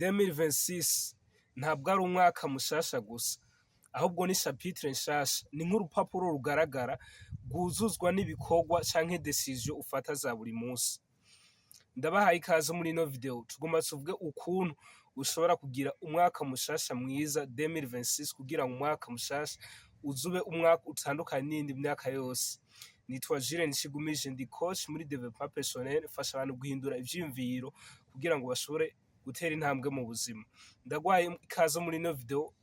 2026 ntabwo ari umwaka mushasha gusa, ahubwo ni chapitre nshasha. Ni nk'urupapuro rugaragara rwuzuzwa n'ibikorwa canke décision ufata za buri munsi. Ndabahaye ikaze muri ino video. Tugomba tuvuge ukuntu ushobora kugira umwaka mushasha mwiza 2026, kugira ngo umwaka mushasha uzube umwaka utandukanye n'iyindi myaka yose. Nitwa Jules Nshigumije, ndi coach muri développement personnel, mfasha abantu guhindura ivyiyumviro kugira ngo bashobore gutera intambwe mu buzima. Ndaguhaye ikaze muri ino video,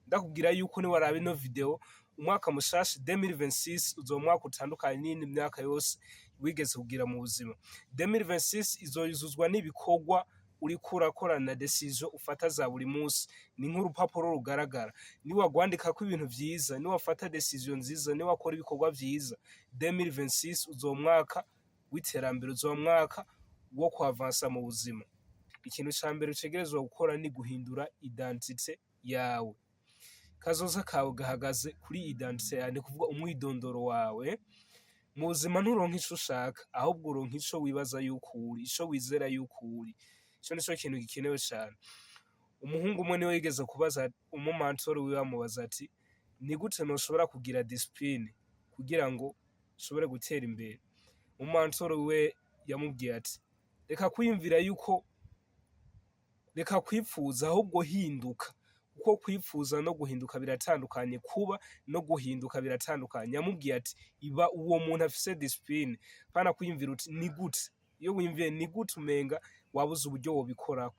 ndakubwira yuko niwaraba ino video, umwaka mushasha 2026 uzoba umwaka utandukanye n'iyindi myaka yose wigeze kugira mu buzima. 2026 izoyuzuzwa n'ibikorwa uriko urakora na décision ufata za buri munsi. Ni nk'urupapuro rugaragara: niwagwandikako ibintu vyiza, niwafata décision nziza, niwakora ibikorwa vyiza, 2026 uzoba umwaka w'iterambere, uzoba umwaka wo kwavansa mu buzima. Ikintu ca mbere utegerezwa gukora ni guhindura identité yawe. Kazoza kawe gahagaze kuri identité yawe, ni kuvuga umwidondoro wawe. Mu buzima nturonka ico ushaka, ahubwo uronka ico wibaza yuko uri, ico wizera yuko uri. Ico nico kintu gikenewe cane. Umuhungu umwe niwe yigeze kubaza umu mentor wiwe, amubaza ati: "Ni gute noshobora kugira discipline kugira ngo nshobore gutera imbere?" Umu mentor wiwe yamubwiye ati: "Reka kwiyumvira yuko, reka kwipfuza, ahubwo hinduka, kuko kwipfuza no guhinduka biratandukanye, kuba no guhinduka biratandukanye." Yamubwiye ati: "Iba uwo muntu afise discipline, pana kwiyumvira uti ni gute." Iyo wiyumviye ni gute, umenga wabuze uburyo wobikorako,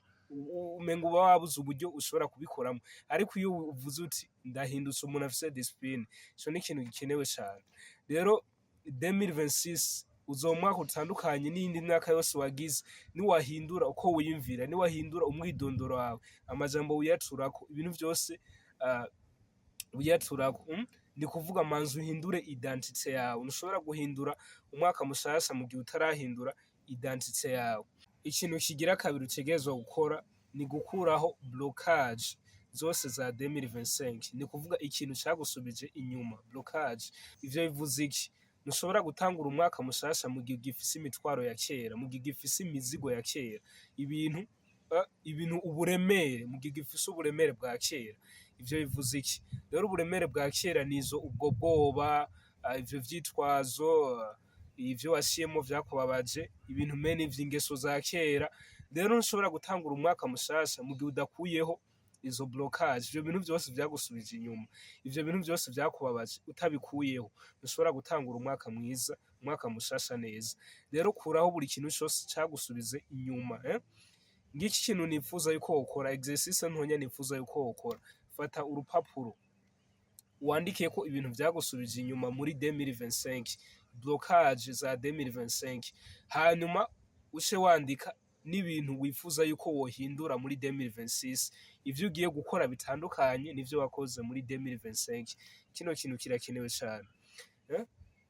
umenga uba wabuze uburyo ushobora kubikoramo. Ariko iyo uvuze uti: "Ndahindutse umuntu afise discipline", ico ni ikintu gikenewe cane. Rero 2026 uzoba umwaka utandukanye n'iyindi myaka yose wagize niwahindura uko wiyumvira, niwahindura umwidondoro wawe, amajambo wiyaturako, ibintu vyose wiyaturako. Ni kuvuga manza uhindure identité yawe. Ntushobora guhindura umwaka mushasha mu gihe utarahindura identité yawe. Ikintu kigira kabiri utegerezwa gukora ni gukuraho blocage zose za 2025, ni kuvuga ikintu cagusubije inyuma, blocage. Ivyo bivuze iki? Ntushobora gutangura umwaka mushasha mu gihe ugifise imitwaro ya kera, mu gihe ugifise imizigo ya kera, ibintu uburemere, mu gihe ugifise uburemere bwa kera. Ivyo bivuze iki rero? Uburemere bwa kera nizo ubwo bwoba, ivyo vyitwazo, ivyo waciyemwo vyakubabaje, ibintu mene ivyo, ingeso za kera. Rero ntushobora gutangura umwaka mushasha mu gihe udakuyeho izo blocage, ivyo bintu vyose vyagusubije inyuma, ivyo bintu vyose vyakubabaje. Utabikuyeho ntushobora gutangura umwaka mwiza, umwaka mushasha neza. Rero kuraho buri kintu cose cagusubize inyuma. Ngiki kintu nifuza yuko wokora, exercice ntonya nifuza yuko wokora: fata urupapuro wandikeko ibintu vyagusubije inyuma muri 2025, blocage za 2025, hanyuma uce wandika n'ibintu wifuza yuko wohindura muri 2026, ivyo ugiye gukora bitandukanye n'ivyo wakoze muri 2025. Kino kintu kirakenewe cane.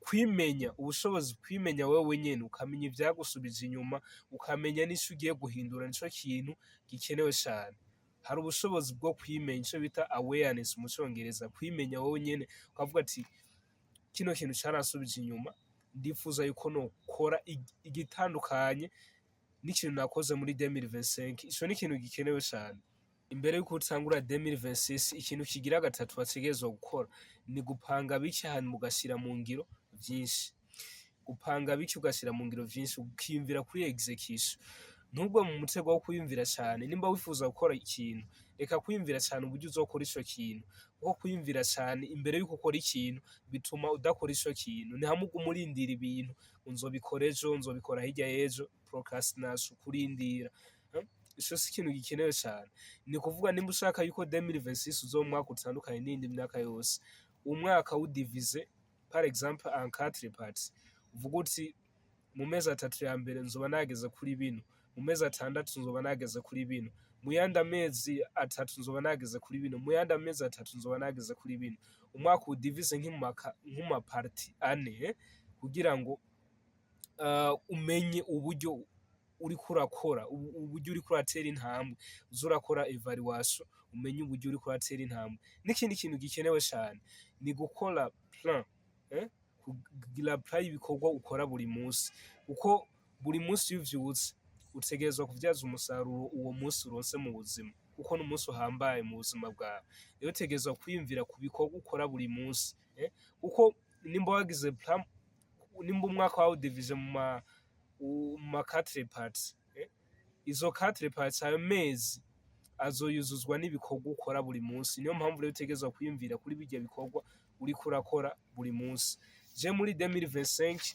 Kwimenya, ubushobozi kwimenya wewe nyene, ukamenya ivyagusubije inyuma, ukamenya n'ico ugiye guhindura, nico kintu gikenewe cane. Hari ubushobozi bwo kwimenya, ico bita awareness mu Congereza, kwimenya wowe nyene, ukavuga ati: "Kino kintu caransubije inyuma, ndifuza yuko nokora igitandukanye n'ikintu nakoze muri 2025." Ico ni ikintu gikenewe cane imbere yuko utangura 2026. Ikintu kigira gatatu wategerezwa gukora ni gupanga bike hanyuma ugashira mu ngiro vyinshi. Gupanga bike ugashyira mu ngiro vyinshi, ukiyumvira kuri exécution, ntugwe mu mutego wo kwiyumvira cane. Nimba wifuza gukora ikintu, reka kwiyumvira cane uburyo uzokora ico kintu, kuko kwiyumvira cane imbere yuko ukora ikintu bituma udakora ico kintu. Ni hamwe uguma urindira ibintu ngo nzobikora ejo, nzobikora hirya y'ejo, procrastination, kurindira. Ico si ikintu gikenewe cane. Ni kuvuga nimba ushaka yuko 2026 uzoba umwaka utandukanye n'iyindi myaka yose, umwaka wudivize par exemple en quatre parties, uvuga uti: "Mu mezi 3 ya mbere nzoba nageze kuri bino, mu mezi 6 nzoba nageze kuri bino, mu yandi amezi 3 nzoba nageze kuri bino, mu yandi amezi 3 nzoba nageze kuri bino." Umwaka uwudivize nk'uma parties ane, kugira ngo umenye uburyo uriko urakora, uburyo uriko uratera intambwe, uze urakora évaluation, umenye uburyo uriko uratera intambwe. N'ikindi kintu gikenewe cane ni gukora plan, kugira plan y'ibikorwa ukora buri munsi, kuko buri munsi iyo uvyutse Utegerezwa kuvyaza umusaruro uwo munsi uronse mu buzima, kuko n'umunsi uhambaye mu buzima bwawe. Rero utegerezwa kwiyumvira ku bikorwa ukora buri munsi, kuko nimba wagize plan, nimba umwaka wawudivije mu ma quatre parties, izo quatre parties, ayo mezi azoyuzuzwa n'ibikorwa ukora buri munsi. Niyo mpamvu rero utegerezwa kwiyumvira kuri birya bikorwa uriko urakora buri munsi. Je muri 2025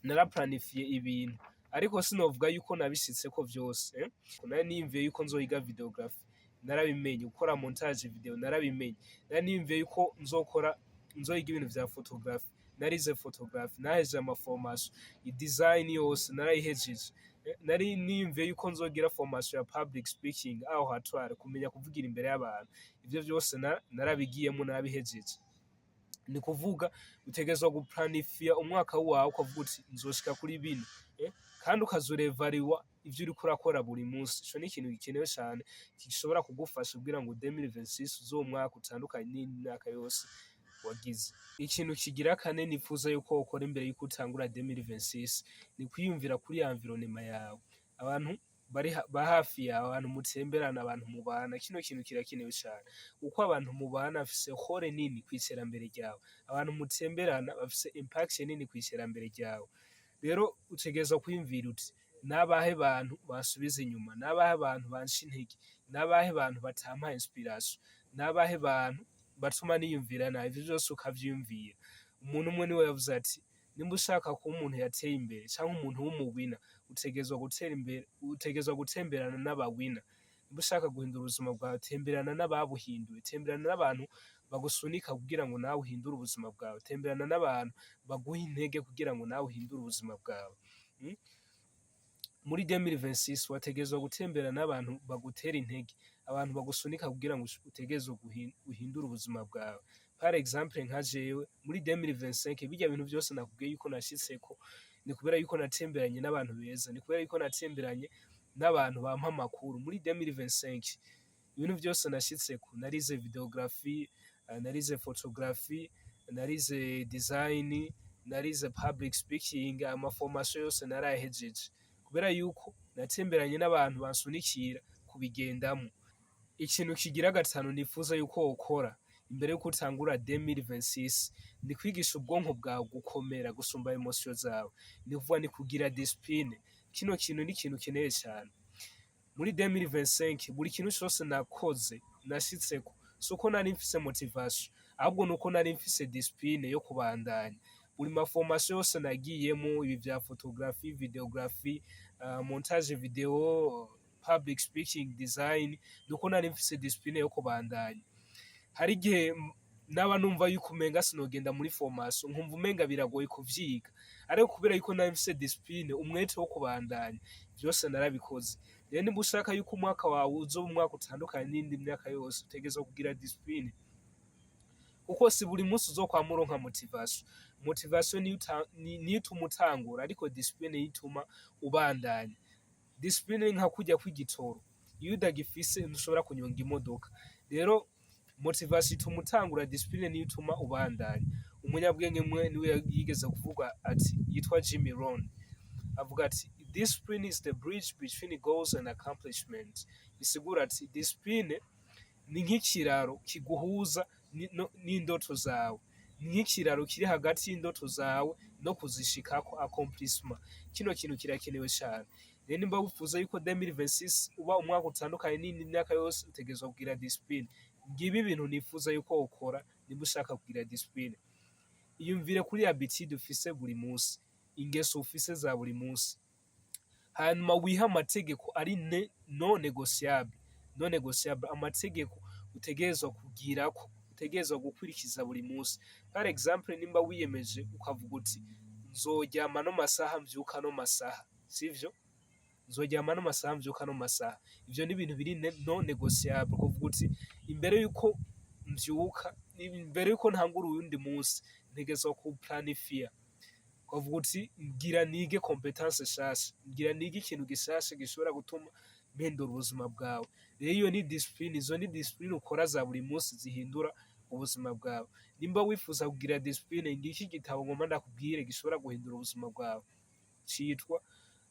naraplanifiye ibintu, ariko sinovuga yuko nabishitseko vyose. Nari niyumviye yuko nzoyiga videography, narabimenye. Gukora montage video, narabimenye. Nari niyumviye yuko nzokora, nzoyiga ibintu vya photography, narize photography, nahejeje ama formation. Design yose narayihejeje. Nari niyumviye yuko nzogira formation ya public speaking, aho hatwara kumenya kuvugira imbere y'abantu. Ivyo vyose narabigiyemwo, narabihejeje. Ni kuvuga utegerezwa guplanifiya umwaka wawe, ukavuga uti nzoshika kuri bino, kandi ukazurevariwa ivyo uriko urakora buri munsi. Ico ni ikintu gikenewe cane, gishobora kugufasha kugira ngo 2026 uzobe umwaka utandukanye n'iyindi myaka yose wagize. Ikintu kigira kane nifuza yuko wokora imbere yuko utangura 2026 ni kwiyumvira kuri environnement yawe, abantu bari ba hafi yawe, abantu mutemberana, abantu mubana. Kino kintu kirakenewe cane, kuko abantu mubana bafise rôle nini kw'iterambere ryawe, abantu mutemberana bafise impact nini kw'iterambere ryawe. Rero utegerezwa kwiyumvira uti nabahe bantu bansubiza inyuma, nabahe bantu banca intege, nabahe bantu batampa inspiration, nabahe bantu batuma niyumvira nabi? Ivyo vyose ukavyiyumvira. Umuntu umwe niwe yavuze ati nimba ushaka kuba umuntu yateye imbere canke umuntu w'umuwina, utegerezwa gutera imbere, utegerezwa gutemberana n'abawina. Nimba ushaka guhindura ubuzima bwawe, temberana n'ababuhinduye, temberana n'abantu bagusunika kugira ngo nawe uhindure ubuzima bwawe, temberana n'abantu baguha intege kugira ngo nawe uhindure ubuzima bwawe. Muri 2026 wategerezwa gutemberana n'abantu bagutera intege, abantu bagusunika kugira ngo utegerezwe uhindure ubuzima bwawe. Par exemple nka jewe muri 2025, birya bintu vyose nakubwiye yuko nashitseko ni kubera yuko natemberanye n'abantu beza, ni kubera yuko natemberanye n'abantu bampa amakuru. Muri 2025 ibintu vyose nashitseko, narize videography, narize photography, narize design, narize public speaking, ama formation yose narayahejeje kubera yuko natemberanye n'abantu bansunikira kubigendamwo. Ikintu kigira gatanu nifuza yuko wokora imbere yuko utangura 2026 ni kwigisha ubwonko bwawe gukomera gusumba émotions zawe, ni kuvuga ni kugira discipline. Kino kintu ni ikintu ukeneye cane. Muri 2025 buri kintu cose nakoze nashitseko suko nari mfise motivation, ahubwo nuko nari mfise discipline yo kubandanya. Buri ma formation yose nagiyemo, ibi vya photography, videography, montage video, public speaking, design, nuko nari mfise discipline yo kubandanya. Hari igihe naba numva yuko umenga sinogenda muri formation, nkumva umenga biragoye kuvyiga, ariko kubera yuko nari mfise discipline, umwete wo kubandanya, vyose narabikoze. Rero nimba ushaka yuko umwaka wawe uzoba umwaka utandukanye n'iyindi myaka yose, utegerezwa kugira discipline, kuko si buri munsi uzokwama uronka motivation. Motivation niyo ituma utangura, ariko discipline niyo ituma ubandanya. Discipline ni nka kurya kw'igitoro, iyo utagifise ntushobora kunyonga imodoka. Rero motivation ituma utangura, discipline niyo ituma ubandanya. Umunyabwenge mwe niwe yigeze kuvuga ati, yitwa Jim Rohn, avuga ati "Discipline is the bridge between goals and accomplishment." Bisigura ati discipline ni nk'ikiraro kiguhuza n'indoto zawe, ni nk'ikiraro kiri hagati y'indoto zawe no kuzishikako, accomplissement. Kino kintu kirakenewe cane. Rero nimba wifuza yuko 2026 uba umwaka utandukanye n'iyindi myaka yose, utegerezwa kugira discipline. Ngibi ibintu nifuza yuko wokora nimba ushaka kugira discipline. Iyumvire kuri habitude ufise buri munsi, ingeso ufise za buri munsi, hanyuma wihe amategeko ari non négociable, non négociable, amategeko utegerezwa kugirako, utegerezwa gukurikiza buri munsi. Par exemple nimba wiyemeje ukavuga uti nzoryama no masaha, mvyuka no masaha, sivyo? Nzoryama no masaha, mvyuka no masaha, ivyo ni ibintu biri non négociable. Kuvuga uti imbere yuko mvyuka, imbere yuko ntangura uyundi munsi, ntegerezwa kuplanifiya, ukavuga uti ngira nige compétence nshasha, ngira nige ikintu gishasha gishobora gutuma mpindura ubuzima bwawe. Rero iyo ni discipline, izo ni discipline ukora za buri munsi zihindura ubuzima bwawe. Nimba wifuza kugira discipline, ngiki igitabo ngomba ndakubwire gishobora guhindura ubuzima bwawe, citwa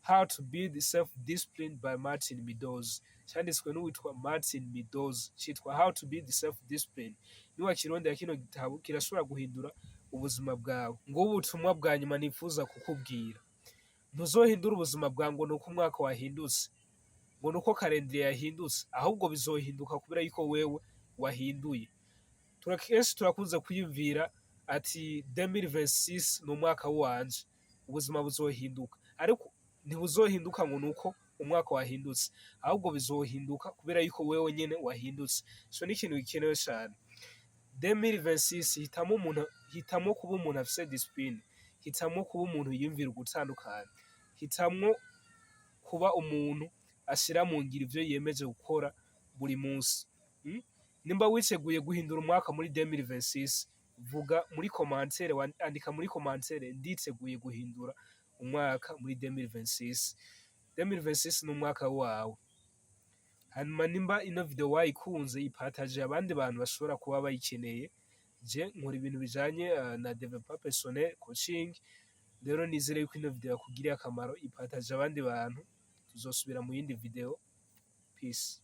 How to Build Self Discipline by Martin Meadows, canditswe n'uwitwa Martin Meadows, citwa How to Build Self Discipline. Niwakirondera, kino gitabo kirashobora guhindura ubuzima bwawe. Ngubu ubutumwa bwa nyuma nifuza kukubwira: ntuzohindura ubuzima bwawe ngo nuko umwaka wahindutse, ngo nuko calendrier yahindutse, ahubwo bizohinduka kubera yuko wewe wahinduye. Kenshi turakunze kwiyumvira ati 2026 ni umwaka wanje, ubuzima buzohinduka, ariko ntibuzohinduka ngo nuko umwaka wahindutse, ahubwo bizohinduka kubera yuko wewe nyene wahindutse. So ni ikintu gikenewe cane. 2026, hitamo umuntu, hitamo kuba umuntu afise discipline, hitamwo kuba umuntu yiyumvira ugutandukana, hitamwo kuba umuntu ashira mu ngiro ivyo yiyemeje gukora buri munsi. Nimba witeguye guhindura umwaka muri 2026, vuga muri commentaire, andika muri commentaire: "Nditeguye guhindura umwaka muri 2026." 2026 ni umwaka wawe. Hanyuma nimba ino video wayikunze, ipartage abandi bantu bashobora kuba bayikeneye. Je nkora ibintu bijanye na développement personnel, coaching. Rero nizere yuko ino video yakugiriye akamaro, ipartage abandi bantu. Tuzosubira mu yindi video. Peace.